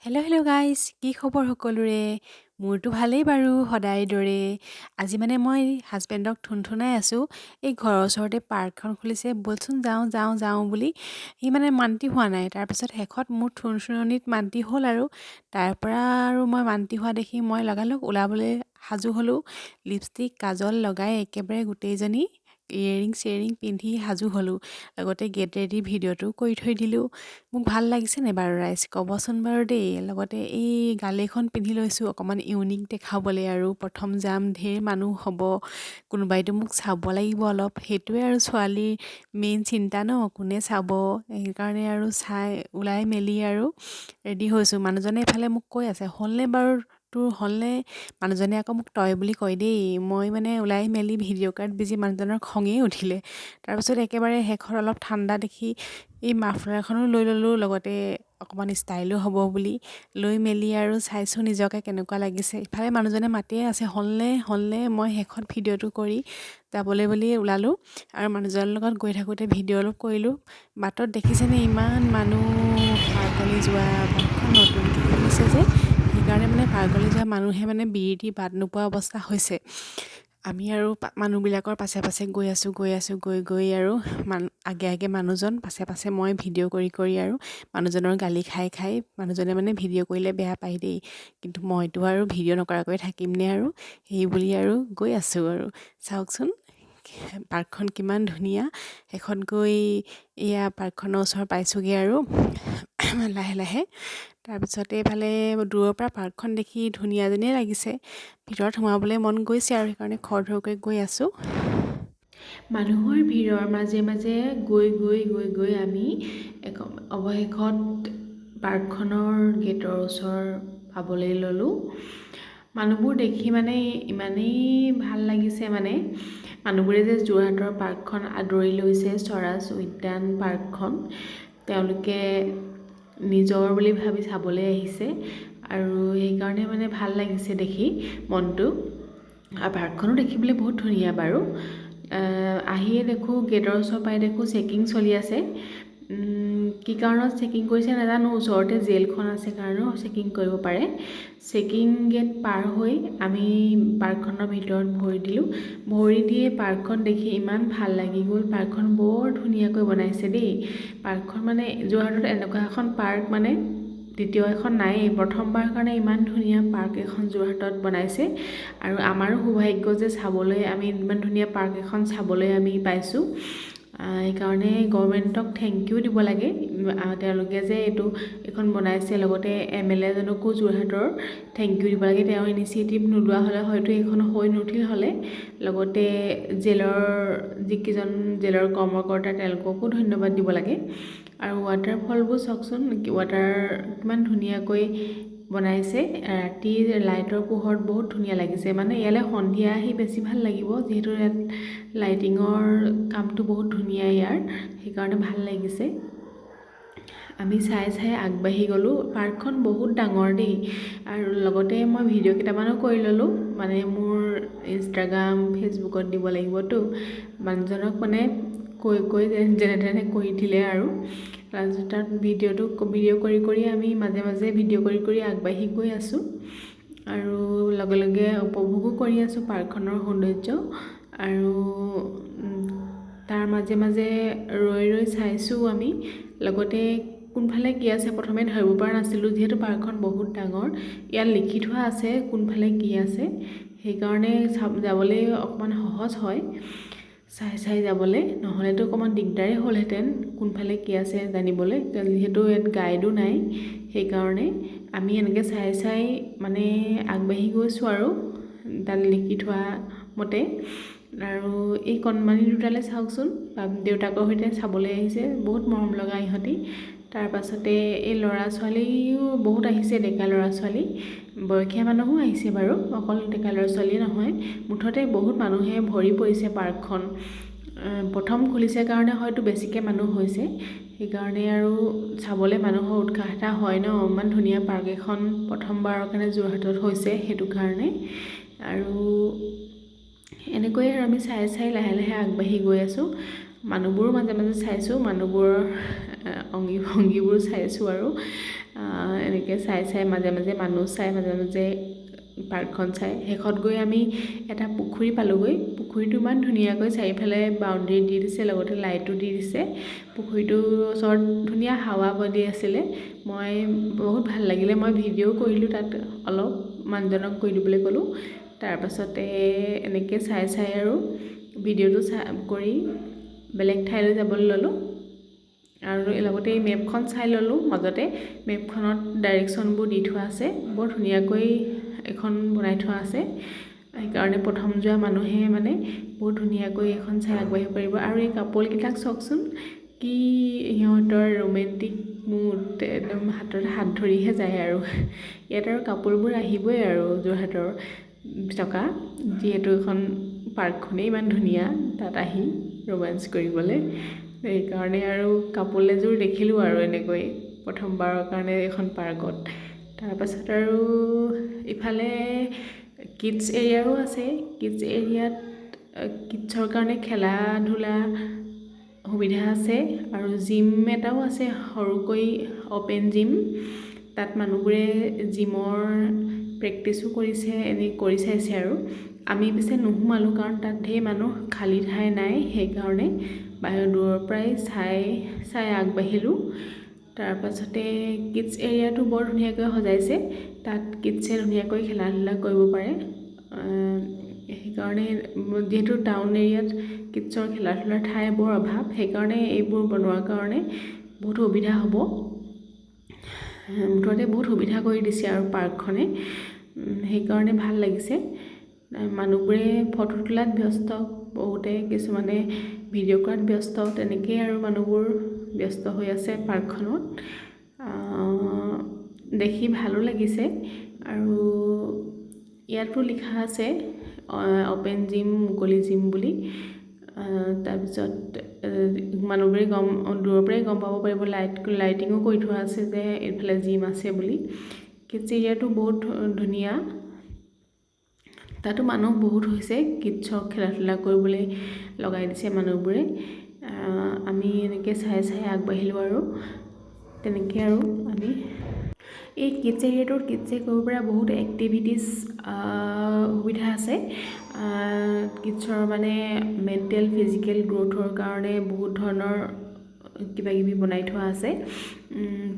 Hello' hello' guys, কি খবৰ সকলোৰে? মোৰতো ভালেই বাৰু সদায় দৰে। আজি মানে মই হাজবেণ্ডক থুনথুনাই আছোঁ, এই ঘৰৰ ওচৰতে পাৰ্কখন খুলিছে, ব'লচোন যাওঁ যাওঁ যাওঁ বুলি। সি মানে মান্তি হোৱা নাই। তাৰপিছত শেষত মোৰ থুনথুননিত মান্তি হ'ল আৰু তাৰপৰা আৰু মই মান্তি হোৱা দেখি মই লগালগ ওলাবলৈ সাজু হ'লোঁ। লিপষ্টিক কাজল লগাই একেবাৰে গোটেইজনী ইয়েৰিং চিয়েৰিং পিন্ধি সাজু হ'লোঁ। লগতে গেট ৰেডি ভিডিঅ'টোও কৰি থৈ দিলোঁ। মোক ভাল লাগিছেনে বাৰু ৰাইজ, ক'বচোন বাৰু দেই। লগতে এই গালেখন পিন্ধি লৈছোঁ অকণমান ইউনিক দেখাবলৈ আৰু প্ৰথম যাম, ঢেৰ মানুহ হ'ব, কোনোবাইতো মোক চাব লাগিব অলপ। সেইটোৱে আৰু ছোৱালীৰ মেইন চিন্তা ন, কোনে চাব। সেইকাৰণে আৰু চাই ওলাই মেলি আৰু ৰেডি হৈছোঁ। মানুহজনে এইফালে মোক কৈ আছে, হ'লনে বাৰু তোৰ, হ'লনে? মানুহজনে আকৌ মোক তই বুলি কয় দেই। মই মানে ওলাই মেলি ভিডিঅ' কৰাত বিজি, মানুহজনৰ খঙেই উঠিলে। তাৰপিছত একেবাৰে শেষত অলপ ঠাণ্ডা দেখি এই মাফলাৰখনো লৈ ল'লোঁ, লগতে অকণমান ষ্টাইলো হ'ব বুলি লৈ মেলি আৰু চাইছোঁ নিজকে কেনেকুৱা লাগিছে। ইফালে মানুহজনে মাতিয়ে আছে, হ'লনে হ'লনে? মই শেষত ভিডিঅ'টো কৰি যাবলৈ বুলি ওলালোঁ আৰু মানুহজনৰ লগত গৈ থাকোঁতে ভিডিঅ' অলপ কৰিলোঁ। বাটত দেখিছেনে ইমান মানুহ পাৰ্কলৈ যোৱা? পাৰ্কখন নতুনকৈ খুলিছে যে, সেইকাৰণে মানে পাৰ্কলৈ যোৱা মানুহে মানে বিৰ দি বাট নোপোৱা অৱস্থা হৈছে। আমি আৰু মানুহবিলাকৰ পাছে পাছে গৈ আছোঁ, গৈ আছোঁ, গৈ গৈ আৰু আগে আগে মানুহজন, পাছে পাছে মই ভিডিঅ' কৰি কৰি আৰু মানুহজনৰ গালি খাই খাই। মানুহজনে মানে ভিডিঅ' কৰিলে বেয়া পায় দেই, কিন্তু মইতো আৰু ভিডিঅ' নকৰাকৈ থাকিমনে আৰু, সেই বুলি আৰু গৈ আছোঁ। আৰু চাওকচোন পাৰ্কখন কিমান ধুনীয়া। শেষত গৈ এয়া পাৰ্কখনৰ ওচৰ পাইছোঁগৈ আৰু লাহে লাহে। তাৰপিছতে এইফালে দূৰৰ পৰা পাৰ্কখন দেখি ধুনীয়া যেনেই লাগিছে, ভিতৰত সোমাবলৈ মন গৈছে আৰু সেইকাৰণে খৰধৰকৈ গৈ আছোঁ। মানুহৰ ভিৰৰ মাজে মাজে গৈ গৈ গৈ গৈ আমি অৱশেষত পাৰ্কখনৰ গেটৰ ওচৰ পাবলৈ ল'লোঁ। মানুহবোৰ দেখি মানে ইমানেই ভাল লাগিছে, মানে মানুহবোৰে যে যোৰহাটৰ পাৰ্কখন আদৰি লৈছে, স্বৰাজ উদ্যান পাৰ্কখন তেওঁলোকে নিজৰ বুলি ভাবি চাবলৈ আহিছে আৰু সেইকাৰণে মানে ভাল লাগিছে দেখি মনটো। আৰু পাৰ্কখনো দেখিবলৈ বহুত ধুনীয়া বাৰু। আহিয়ে দেখোঁ, গেটৰ ওচৰ পাই দেখোঁ চেকিং চলি আছে। কি কাৰণত চেকিং কৰিছে নাজানো, ওচৰতে জেলখন আছে কাৰণেও চেকিং কৰিব পাৰে। চেকিং গেট পাৰ হৈ আমি পাৰ্কখনৰ ভিতৰত ভৰি দিলোঁ। ভৰি দিয়ে পাৰ্কখন দেখি ইমান ভাল লাগি গ'ল। পাৰ্কখন বৰ ধুনীয়াকৈ বনাইছে দেই। পাৰ্কখন মানে যোৰহাটত এনেকুৱা এখন পাৰ্ক মানে দ্বিতীয় এখন নায়েই। প্ৰথমবাৰ কাৰণে ইমান ধুনীয়া পাৰ্ক এখন যোৰহাটত বনাইছে আৰু আমাৰো সৌভাগ্য যে চাবলৈ আমি ইমান ধুনীয়া পাৰ্ক এখন চাবলৈ আমি পাইছোঁ। সেইকাৰণে গভৰ্ণমেণ্টক thank U দিব লাগে, তেওঁলোকে যে এইখন বনাইছে। লগতে এম এল এজনকো যোৰহাটৰ thank U দিব লাগে, তেওঁ ইনিচিয়েটিভ নোলোৱা হ'লে হয়তো এইখন হৈ নুঠিল হ'লে। লগতে জেলৰ যিকেইজন জেলৰ কৰ্মকৰ্তা, তেওঁলোককো ধন্যবাদ দিব লাগে। আৰু ৱাটাৰফলবোৰ চাওকচোন, ৱাটাৰ কিমান ধুনীয়াকৈ বনাইছে। ৰাতি লাইটৰ পোহৰত বহুত ধুনীয়া লাগিছে। মানে ইয়ালৈ সন্ধিয়া আহি বেছি ভাল লাগিব, যিহেতু ইয়াত লাইটিঙৰ কামটো বহুত ধুনীয়া ইয়াৰ, সেইকাৰণে ভাল লাগিছে। আমি চাই চাই আগবাঢ়ি গ'লোঁ। পাৰ্কখন বহুত ডাঙৰ দেই। আৰু লগতে মই ভিডিঅ' কেইটামানো কৰি ল'লোঁ, মানে মোৰ ইনষ্টাগ্ৰাম ফেচবুকত দিব লাগিবতো। মানুহজনক মানে কৈ কৈ যেনে তেনে কৰি দিলে আৰু তাৰপিছত তাত ভিডিঅ' কৰি কৰি আমি মাজে মাজে ভিডিঅ' কৰি কৰি আগবাঢ়ি গৈ আছোঁ আৰু লগে লগে উপভোগো কৰি আছোঁ পাৰ্কখনৰ সৌন্দৰ্য। আৰু তাৰ মাজে মাজে ৰৈ ৰৈ চাইছোঁ আমি। লগতে কোনফালে কি আছে প্ৰথমে ধৰিব পৰা নাছিলোঁ, যিহেতু পাৰ্কখন বহুত ডাঙৰ। ইয়াত লিখি থোৱা আছে কোনফালে কি আছে, সেইকাৰণে যাবলৈ অকণমান সহজ হয় চাই চাই যাবলৈ। নহ'লেতো অকণমান দিগদাৰেই হ'লহেঁতেন কোনফালে কি আছে জানিবলৈ, যিহেতু ইয়াত গাইডো নাই। সেইকাৰণে আমি এনেকৈ চাই চাই মানে আগবাঢ়ি গৈছোঁ আৰু তাত লিখি থোৱা মতে। আৰু এই কণমানি দুটালৈ চাওকচোন, দেউতাকৰ সৈতে চাবলৈ আহিছে, বহুত মৰম লগা ইহঁতি। তাৰপাছতে এই ল'ৰা ছোৱালীও বহুত আহিছে, ডেকা ল'ৰা ছোৱালী, বয়সীয়া মানুহো আহিছে বাৰু, অকল ডেকা ল'ৰা ছোৱালীয়ে নহয়। মুঠতে বহুত মানুহে ভৰি পৰিছে পাৰ্কখন। প্ৰথম খুলিছে কাৰণে হয়তো বেছিকৈ মানুহ হৈছে, সেইকাৰণে আৰু চাবলৈ মানুহৰ উৎসাহ এটা হয় ন, ইমান ধুনীয়া পাৰ্ক এখন প্ৰথমবাৰৰ কাৰণে যোৰহাটত হৈছে, সেইটো কাৰণে। আৰু এনেকৈয়ে আৰু আমি চাই চাই লাহে লাহে আগবাঢ়ি গৈ আছোঁ। মানুহবোৰো মাজে মাজে চাইছোঁ, মানুহবোৰৰ অংগী ভংগীবোৰ চাইছোঁ আৰু এনেকৈ চাই চাই মাজে মাজে মানুহ চাই মাজে মাজে পাৰ্কখন চাই শেষত গৈ আমি এটা পুখুৰী পালোঁগৈ। পুখুৰীটো ইমান ধুনীয়াকৈ চাৰিওফালে বাউণ্ডেৰী দি দিছে, লগতে লাইটো দি দিছে। পুখুৰীটোৰ ওচৰত ধুনীয়া হাৱা বলি আছিলে, মই বহুত ভাল লাগিলে। মই ভিডিঅ'ও কৰিলোঁ তাত অলপ, মানুহজনক কৰি দিবলৈ ক'লোঁ। তাৰপাছতে এনেকৈ চাই চাই আৰু ভিডিঅ'টো চাই কৰি বেলেগ ঠাইলৈ যাবলৈ ল'লোঁ। আৰু লগতে এই মেপখন চাই ল'লোঁ মাজতে, মেপখনত ডাইৰেকশ্যনবোৰ দি থোৱা আছে, বৰ ধুনীয়াকৈ এখন বনাই থোৱা আছে। সেইকাৰণে প্ৰথম যোৱা মানুহে মানে বহুত ধুনীয়াকৈ এইখন চাই আগবাঢ়িব পাৰিব। আৰু এই কাপলকেইটাক চাওকচোন, কি সিহঁতৰ ৰোমেণ্টিক মুড, একদম হাতত হাত ধৰিহে যায় আৰু। ইয়াত আৰু কাপলবোৰ আহিবই আৰু যোৰহাটৰ থকা, যিহেতু এইখন পাৰ্কখনেই ইমান ধুনীয়া, তাত আহি ৰোমাঞ্চ কৰিবলৈ। সেইকাৰণে আৰু কাপল এযোৰ দেখিলোঁ আৰু এনেকৈ প্ৰথমবাৰৰ কাৰণে এইখন পাৰ্কত। তাৰপাছত আৰু ইফালে কিডছ এৰিয়াও আছে। কিডছ এৰিয়াত কিডছৰ কাৰণে খেলা ধূলা সুবিধা আছে আৰু জিম এটাও আছে সৰুকৈ, অ'পেন জিম। তাত মানুহবোৰে জিমৰ প্ৰেক্টিছো কৰিছে, এনেই কৰি চাইছে আৰু। আমি পিছে নোসোমালোঁ, কাৰণ তাত ঢেৰ মানুহ, খালী ঠাই নাই, সেইকাৰণে বাহিৰৰ দূৰৰ পৰাই চাই চাই আগবাঢ়িলোঁ। তাৰপাছতে কিডছ এৰিয়াটো বৰ ধুনীয়াকৈ সজাইছে, তাত কিডছে ধুনীয়াকৈ খেলা ধূলা কৰিব পাৰে। সেইকাৰণে যিহেতু টাউন এৰিয়াত কিডছৰ খেলা ধূলাৰ ঠাই বৰ অভাৱ, সেইকাৰণে এইবোৰ বনোৱাৰ কাৰণে বহুত সুবিধা হ'ব। মুঠতে বহুত সুবিধা কৰি দিছে আৰু পাৰ্কখনে, সেইকাৰণে ভাল লাগিছে। মানুহবোৰে ফটো তোলাত ব্যস্ত, বহুতে কিছুমানে ভিডিঅ' কৰাত ব্যস্ত, তেনেকেই আৰু মানুহবোৰ ব্যস্ত হৈ আছে পাৰ্কখনত। দেখি ভালো লাগিছে। আৰু ইয়াতো লিখা আছে অ'পেন জিম, মুকলি জিম বুলি। তাৰপিছত মানুহবোৰে দূৰৰ পৰাই গম পাব পাৰিব, লাইটিঙো কৰি থোৱা আছে যে এইফালে জিম আছে বুলি। কিডছ এৰিয়াটো বহুত ধুনীয়া, তাতো মানুহ বহুত হৈছে, কিডছক খেলা ধূলা কৰিবলৈ লগাই দিছে মানুহবোৰে। আমি এনেকৈ চাই চাই আগবাঢ়িলোঁ আৰু তেনেকৈ আৰু আমি এই কিডছ এৰিয়াটোত কিডছে কৰিব পৰা বহুত এক্টিভিটিছ সুবিধা আছে। কিডছৰ মানে মেণ্টেল ফিজিকেল গ্ৰ'থৰ কাৰণে বহুত ধৰণৰ কিবা কিবি বনাই থোৱা আছে।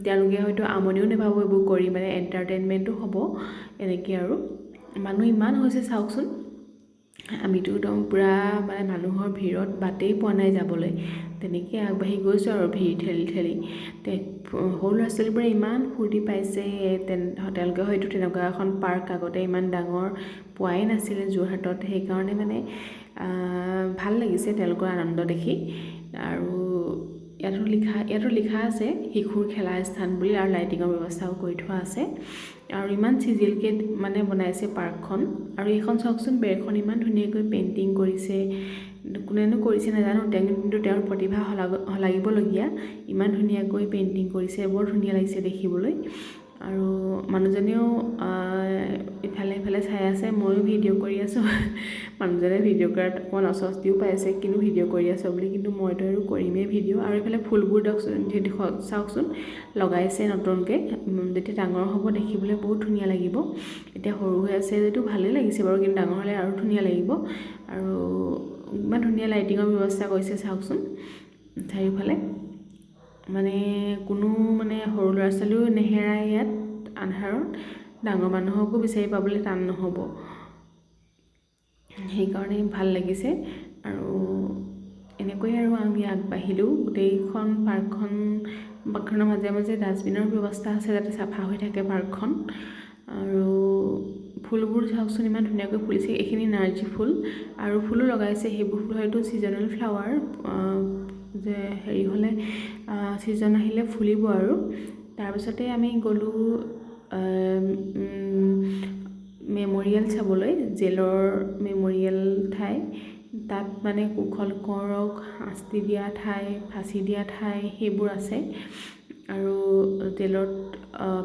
তেওঁলোকে হয়তো আমনিও নাপাব এইবোৰ কৰি, মানে এণ্টাৰটেইনমেণ্টো হ'ব এনেকৈ। আৰু মানুহ ইমান হৈছে চাওকচোন, আমিতো একদম পূৰা মানে মানুহৰ ভিৰত বাটেই পোৱা নাই যাবলৈ, তেনেকৈ আগবাঢ়ি গৈছোঁ আৰু ভিৰ ঠেলি ঠেলি। সৰু ল'ৰা ছোৱালীবোৰে ইমান ফূৰ্তি পাইছে, তেওঁলোকে হয়তো তেনেকুৱা এখন পাৰ্ক আগতে ইমান ডাঙৰ পোৱাই নাছিলে যোৰহাটত, সেইকাৰণে মানে ভাল লাগিছে তেওঁলোকৰ আনন্দ দেখি। আৰু ইয়াতো লিখা আছে শিশুৰ খেলা স্থান বুলি, আৰু লাইটিঙৰ ব্যৱস্থাও কৰি থোৱা আছে। আৰু ইমান চিজিলকৈ মানে বনাইছে পাৰ্কখন। আৰু এইখন চাওকচোন, বেৰখন ইমান ধুনীয়াকৈ পেইণ্টিং কৰিছে, কোনেনো কৰিছে নাজানো, কিন্তু তেওঁৰ প্ৰতিভা শলাগিবলগীয়া, ইমান ধুনীয়াকৈ পেইণ্টিং কৰিছে, বৰ ধুনীয়া লাগিছে দেখিবলৈ। আৰু মানুহজনেও ইফালে সিফালে চাই আছে, ময়ো ভিডিঅ' কৰি আছোঁ। মানুহজনে ভিডিঅ' কৰাত অকণমান অস্বস্তিও পাইছে, কিন্তু ভিডিঅ' কৰি আছ বুলি, কিন্তু মইতো আৰু কৰিমেই ভিডিঅ'। আৰু এইফালে ফুলবোৰ দিয়কচোন, চাওকচোন লগাইছে নতুনকৈ, যেতিয়া ডাঙৰ হ'ব দেখিবলৈ বহুত ধুনীয়া লাগিব। এতিয়া সৰু হৈ আছে যদিও ভালেই লাগিছে বাৰু, কিন্তু ডাঙৰ হ'লে আৰু ধুনীয়া লাগিব। আৰু ইমান ধুনীয়া লাইটিঙৰ ব্যৱস্থা কৰিছে চাওকচোন চাৰিওফালে, মানে কোনো মানে সৰু ল'ৰা ছোৱালীও নেহেৰায় ইয়াত আন্ধাৰত, ডাঙৰ মানুহকো বিচাৰি পাবলৈ টান নহ'ব, সেইকাৰণে ভাল লাগিছে। আৰু এনেকৈ আৰু আমি আগবাঢ়িলোঁ। গোটেইখন পাৰ্কখনৰ মাজে মাজে ডাষ্টবিনৰ ব্যৱস্থা আছে যাতে চাফা হৈ থাকে পাৰ্কখন। আৰু ফুলবোৰ চাওকচোন ইমান ধুনীয়াকৈ ফুলিছে। এইখিনি নাৰ্জী ফুল আৰু ফুলো লগাইছে, সেইবোৰ ফুল হয়তো ছিজনেল ফ্লাৱাৰ, যে হেৰি হ'লে ছিজন আহিলে ফুলিব আৰু। তাৰপিছতে আমি গ'লোঁ মেম'ৰিয়েল চাবলৈ, জেলৰ মেম'ৰিয়েল ঠাই। তাত মানে কুশল কোঁৱৰক শাস্তি দিয়া ঠাই, ফাঁচি দিয়া ঠাই সেইবোৰ আছে। আৰু জেলত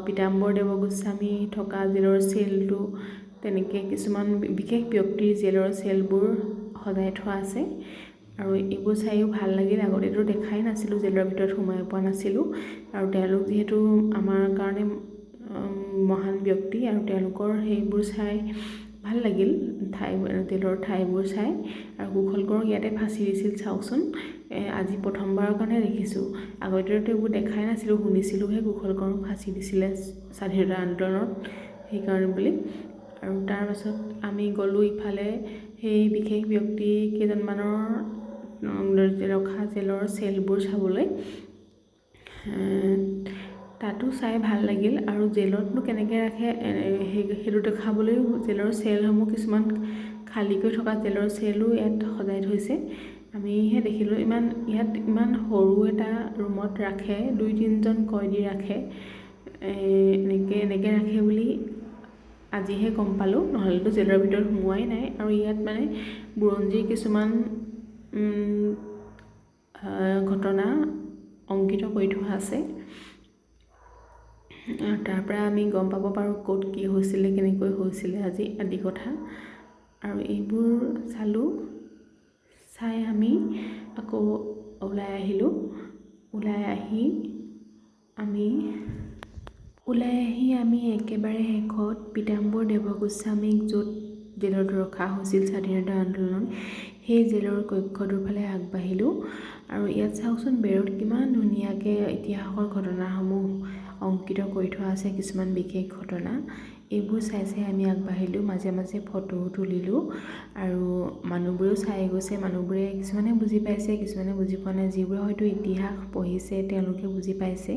পীতাম্বৰ দেৱগোস্বামী থকা জেলৰ চেলটো, তেনেকৈ কিছুমান বিশেষ ব্যক্তিৰ জেলৰ চেলবোৰ সজাই থোৱা আছে। আৰু এইবোৰ চায়ো ভাল লাগিল। আগতেতো দেখাই নাছিলোঁ, জেলৰ ভিতৰত সোমাই পোৱা নাছিলোঁ। আৰু তেওঁলোক যিহেতু আমাৰ কাৰণে মহান ব্যক্তি আৰু তেওঁলোকৰ সেইবোৰ চাই ভাল লাগিল, ঠাই জেলৰ ঠাইবোৰ চাই। আৰু কুশল কোঁৱৰক ইয়াতে ফাঁচি দিছিল, চাওকচোন। আজি প্ৰথমবাৰৰ কাৰণে দেখিছোঁ, আগতেতো এইবোৰ দেখাই নাছিলোঁ, শুনিছিলোঁহে কুশল কোঁৱৰক ফাঁচি দিছিলে স্বাধীনতা আন্দোলনত সেইকাৰণে বুলি। আৰু তাৰপাছত আমি গ'লোঁ ইফালে সেই বিশেষ ব্যক্তি কেইজনমানৰ ৰখা জেলৰ চেলবোৰ চাবলৈ। তাতো চাই ভাল লাগিল। আৰু জেলতনো কেনেকৈ ৰাখে সেইটো দেখাবলৈও জেলৰ চেলসমূহ কিছুমান খালীকৈ থকা জেলৰ চেলো ইয়াত সজাই থৈছে। আমিহে দেখিলোঁ ইমান ইয়াত ইমান সৰু এটা ৰুমত ৰাখে, 2 3জন কয়দী ৰাখে, এনেকৈ এনেকৈ ৰাখে বুলি আজিহে গম পালোঁ, নহ'লেতো জেলৰ ভিতৰত সোমোৱাই নাই। আৰু ইয়াত মানে বুৰঞ্জীৰ কিছুমান ঘটনা অংকিত কৰি থোৱা আছে। তাৰ পৰা আমি গম পাব পাৰোঁ ক'ত কি হৈছিলে, কেনেকৈ হৈছিলে আজি আদি কথা। আৰু এইবোৰ চালোঁ, চাই আমি আকৌ ওলাই আহিলোঁ। ওলাই আহি আমি একেবাৰে শেষত পীতাম্বৰ দেৱগোস্বামীক য'ত জেলত ৰখা হৈছিল স্বাধীনতা আন্দোলনত, সেই জেলৰ কক্ষটোৰ ফালে আগবাঢ়িলোঁ। আৰু ইয়াত চাওকচোন বেৰত কিমান ধুনীয়াকৈ ইতিহাসৰ ঘটনাসমূহ অংকিত কৰি থোৱা আছে, কিছুমান বিশেষ ঘটনা। এইবোৰ চাই চাই আমি আগবাঢ়িলোঁ, মাজে মাজে ফটোও তুলিলোঁ। আৰু মানুহবোৰেও চাই গৈছে, মানুহবোৰে কিছুমানে বুজি পাইছে, কিছুমানে বুজি পোৱা নাই। যিবোৰে হয়তো ইতিহাস পঢ়িছে তেওঁলোকে বুজি পাইছে,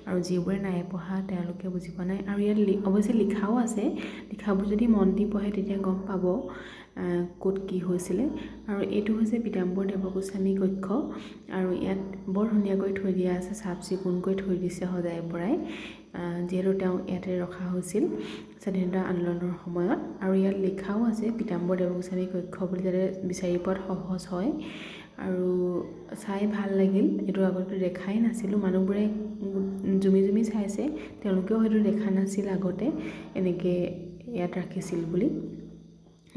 আৰু যিবোৰে নাই পঢ়া তেওঁলোকে বুজি পোৱা নাই। আৰু ইয়াত অৱশ্যে লিখাও আছে, লিখাবোৰ যদি মন দি পঢ়ে তেতিয়া গম পাব ক'ত কি হৈছিলে। আৰু এইটো হৈছে পীতাম্বৰ দেৱগোস্বামী কক্ষ। আৰু ইয়াত বৰ ধুনীয়াকৈ থৈ দিয়া আছে, চাফ চিকুণকৈ থৈ দিছে সজাই পৰাই, যিহেতু তেওঁক ইয়াতে ৰখা হৈছিল স্বাধীনতা আন্দোলনৰ সময়ত। আৰু ইয়াত লিখাও আছে পীতাম্বৰ দেৱগোস্বামী কক্ষ বুলি, যাতে বিচাৰি পোৱাত সহজ হয়। আৰু চাই ভাল লাগিল, এইটো আগতে দেখাই নাছিলোঁ। মানুহবোৰে জুমি জুমি চাইছে, তেওঁলোকেও হয়তো দেখা নাছিল আগতে এনেকৈ ইয়াত ৰাখিছিল বুলি।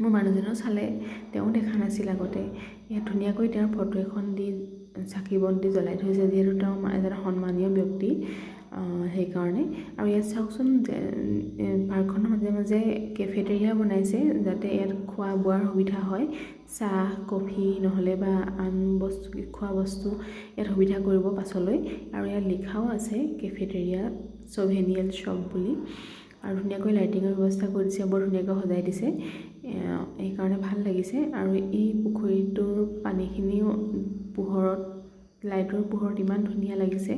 মোৰ মানুহজনেও চালে, তেওঁ দেখা নাছিল আগতে। ইয়াত ধুনীয়াকৈ তেওঁৰ ফটো এখন দি চাকি বন্তি জ্বলাই থৈছে, যিহেতু তেওঁ এজন সন্মানীয় ব্যক্তি সেইকাৰণে। আৰু ইয়াত চাওকচোন পাৰ্কখনৰ মাজে মাজে কেফেটেৰিয়া বনাইছে, যাতে ইয়াত খোৱা বোৱাৰ সুবিধা হয়। চাহ কফি নহ'লে বা আন বস্তু, খোৱা বস্তু ইয়াত সুবিধা কৰিব পাছলৈ। আৰু ইয়াত লিখাও আছে কেফেটেৰিয়া ছভেনিয়েল শ্বপ বুলি। আৰু ধুনীয়াকৈ লাইটিঙৰ ব্যৱস্থা কৰি দিছে, বৰ ধুনীয়াকৈ সজাই দিছে, সেইকাৰণে ভাল লাগিছে। আৰু এই পুখুৰীটোৰ পানীখিনিও পোহৰত, লাইটৰ পোহৰত ইমান ধুনীয়া লাগিছে,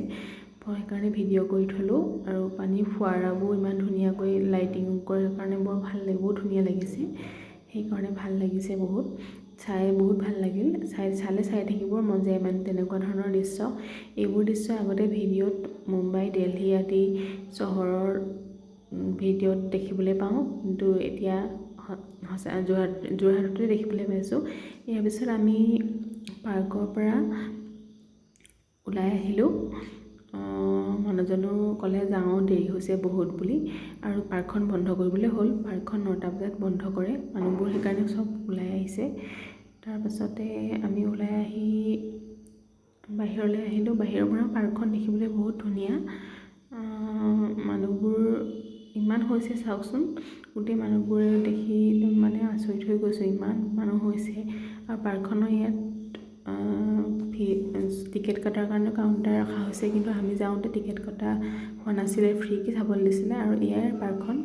মই সেইকাৰণে ভিডিঅ' কৰি থ'লোঁ। আৰু পানীৰ ফোৱাৰাবোৰ ইমান ধুনীয়াকৈ লাইটিং কৰাৰ কাৰণে বৰ ভাল লাগিব, বহুত ধুনীয়া লাগিছে, সেইকাৰণে ভাল লাগিছে বহুত, চাই বহুত ভাল লাগিল। চালে চাই থাকিবৰ মন যায় মানে তেনেকুৱা ধৰণৰ দৃশ্য। এইবোৰ দৃশ্য আগতে ভিডিঅ'ত মুম্বাই, দেলহি আদি চহৰৰ ভিডিঅ'ত দেখিবলৈ পাওঁ, কিন্তু এতিয়া সঁচা যোৰহাটতে দেখিবলৈ পাইছোঁ। ইয়াৰ পিছত আমি পাৰ্কৰ পৰা ওলাই আহিলোঁ। মানুহজনো ক'লে যাওঁ, দেৰি হৈছে বহুত বুলি। আৰু পাৰ্কখন বন্ধ কৰিবলৈ হ'ল, পাৰ্কখন 9টা বজাত বন্ধ কৰে, মানুহবোৰ সেইকাৰণে চব ওলাই আহিছে। তাৰপাছতে আমি ওলাই আহি বাহিৰলৈ আহিলোঁ। বাহিৰৰ পৰা পাৰ্কখন দেখিবলৈ বহুত ধুনীয়া। মানুহবোৰ ইমান হৈছে চাওকচোন, গোটেই মানুহবোৰে দেখি একদম মানে আচৰিত হৈ গৈছোঁ, ইমান মানুহ হৈছে। আৰু পাৰ্কখনৰ ইয়াত টিকেট কটাৰ কাৰণে কাউণ্টাৰ ৰখা হৈছে, কিন্তু আমি যাওঁতে টিকেট কটা হোৱা নাছিলে, ফ্ৰীকৈ চাবলৈ দিছিলে। আৰু এয়াই পাৰ্কখন।